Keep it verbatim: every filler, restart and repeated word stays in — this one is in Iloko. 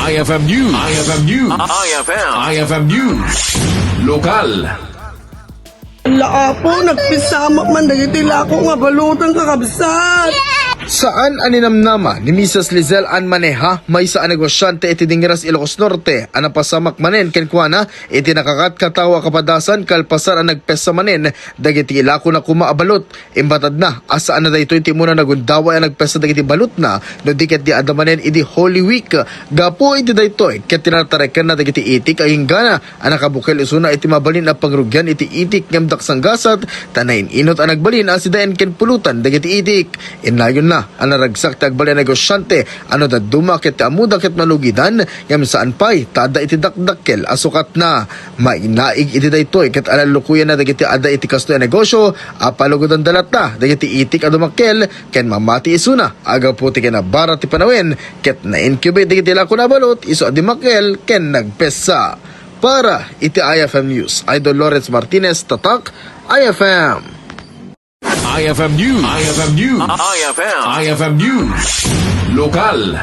I F M News. I F M News. I F M. I F M News. Lokal. Ala, Apo, nagpisamak man dagiti lako nga balutan, kakabsat. Saan a ninamnama ni Misis Lizelle Ann Maneja, maysa a negosiante iti Dingras, Ilocos Norte, a napasamak manen kenkuana iti nakakatkatawa a kapadasan kalpasan a nagpessa manen dagiti ilakona koma a balut. Imbatadna a saan a daytoy ti umuna nagundaway a nagpessa dagiti balutna no di ket di adda manen idi Holy Week. Gapu iti daytoy ket tinatarekenna dagiti itik a inggana a nakabukel isuna iti mabalin a pangrugian iti itik ngem daksanggasat ta nain-inut a nagbalin a sidaen ken pulutan dagiti itik. Innayonna a naragsak ti agbalin a negosiante a no dadduma ket ti ammoda ket malugidan ngem saan pay ta adda iti dakdakkel a sukatna. Mainaig iti daytoy ket alallukoyanna dagiti adda iti kastoy a negosio a palugudanda latta dagiti itik a dumakkel ken mamati isuna a gapu ti kinabara ti panawen ket na-incubate dagiti lakona a balut isu a dimakkel ken nagpessa. Para iti I F M News, Idol Lawrence Martinez, Tatak, I F M. I F M News. I F M News. I F M. I F M News. Lokal.